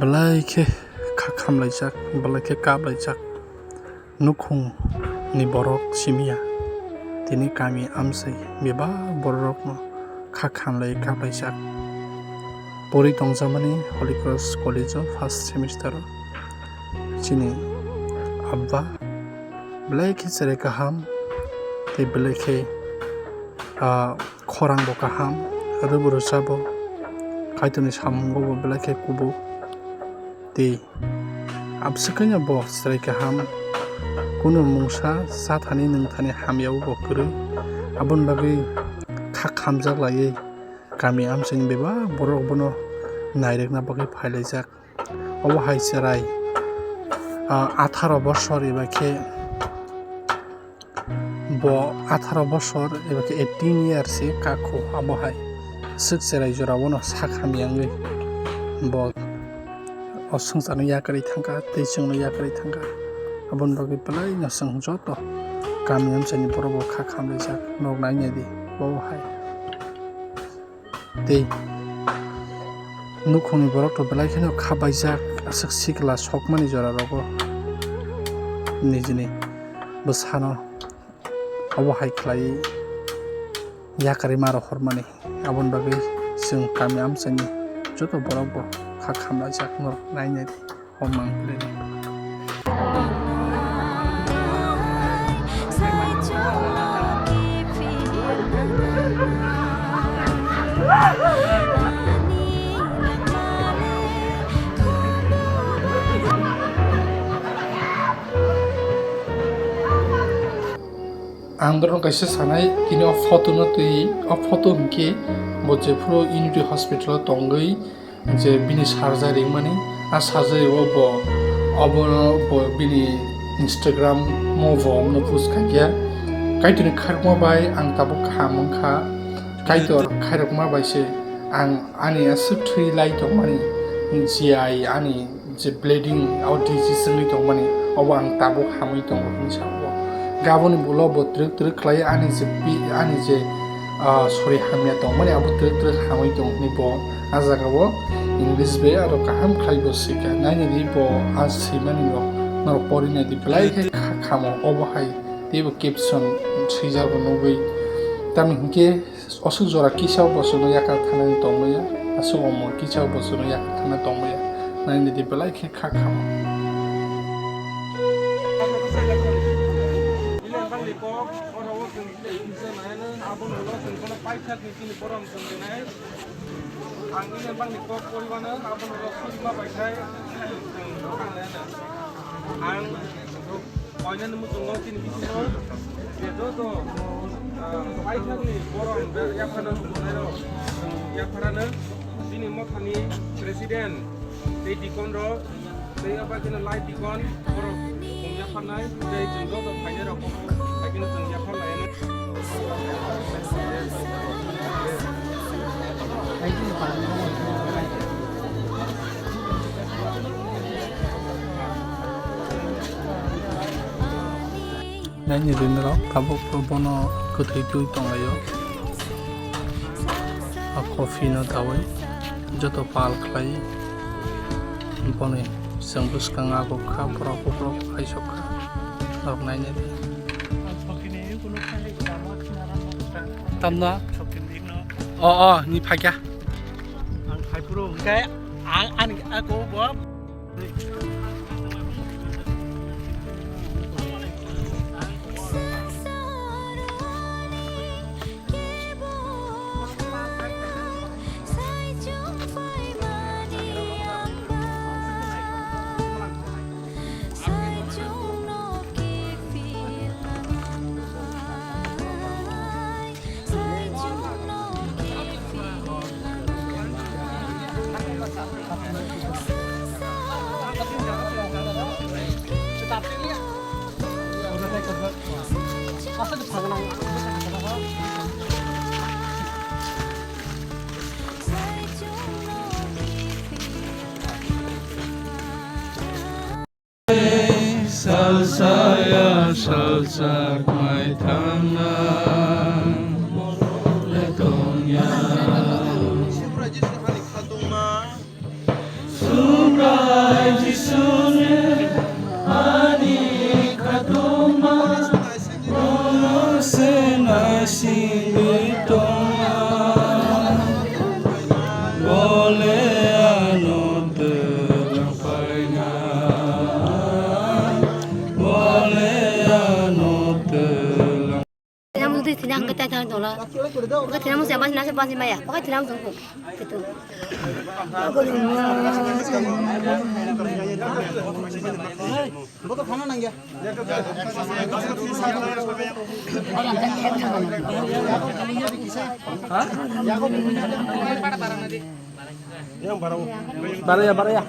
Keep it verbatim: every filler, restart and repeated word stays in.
Belai khe kha khamlaijak, belai khe kaplaijak. Nukhung ni borok simiya, tini kami amsai bebak bororokno kha khamlai kaplaijak. Pori tongjakmani Holy Cross College o first semester o chini abba belai khe cherai kaham tei belai khe, ah, khorang bo kaham, rwbo rwchabo, Kaitorni samungo bo belai khe kubuk tei Abswkano bo chwrai kaham, kunu mungsa chathani nwngthani hamyao bo kwrwi. Aboni bagwi kha khamjak laiwi kami amchaini bebak borok bono nairwkna bagwi phailaijak. Obo hai chwrai, ah, atharo bosor eba khe Bo atharo bosor eba khe eighteen years se kakho, abo hai aswk cherai jora bono sak hamya wngwi bo o swngcharno yakarwi thangkha tei chwngno yakarwi thangkha. Aboni bagwi belai no chwng joto kami amchaini borok bo kha khamlaijak, nok nai nai di bo hai. Tei nukhungni borok rok belai kheno kha baijak, aswk sikla sokmani jora rogo nijini bwsano obo hai khlai yakarwi ma rohormani. Aboni bagwi chwng kami amchaini joto borok bo kha khamlaijak no nai nai di. Hom ang play. Ang borok kaisa sanai, tini o photo no twi, o photo hinkhe bo jephuru Unity Hospital o tongwi, je bini surgery wngmani, a surgery o bo, obono bo bini Instagram o bo omono post khaikha. Kaitorni khairokma bai ang tabuk kaham wngkha. Kaitor khairokma bai se ang ani aswk thwi lai tongmani, G I ani je bleeding out disease wngwi tongmani, obo ang tabuk hamwi tongo hinwi sa o. Gaboni ulo bo twrwk twrwk khlai ani je pi-, ani je ah, sori hamya tongmani abo twrwk twrwk hamwi tong hinwi bo ah jagao English bai aro kaham khlai bo swikha. Nainani bo ah swimani rok norok pori nai di belai khe kha khamo obo hai teibo caption swijago nugwi. Tamni hinkhe aswk jora kisa o bo chwngno yakar thanani tongmaya, aswk omo kisa o bo chwngno yakar thana tongmaya. Nainani di belai khe kha khamo. Oro o chwng tei kisa naino, abono ulo chwng bono paithak ni chini borom chwng rinai. Ang ini bangni kok poriwano, abono ulo suri ma bai khai chwng bwkang naino. Ang koinani muchungo chini bisingo je joto, ah, paithak ni borom be yaphano muchungnai rok, chwng yapharano chini mothani president tei deacon rok. Tei abo khe no light dikon, borok tong yapharnai, tei chwng joto phainai rok bo hai khe no chwng yaphar lai. Naini rinrok tabuk bono kwthwi twi tonglaio. A coffee no dawi joto pal khlai boni chwng bwskang ago kha borok uklok aisok kha norok nainai di. Tamna? O, o, ni phaikha. Ang phai phuru hwnkhe ang ani ako bo. Saya salsa mai thangna le tongya. Subrai Jisune ani khatungma, bono se naisingwi tongma. Bole ano twlang phaina, bole ano twlang. Tinamu twi thinang khe tai thang tongla. Khe tinamu se bas nase bas maya. Khe tinamu tong ko. Kitu. Boto khana nangya. Baraya, baraya.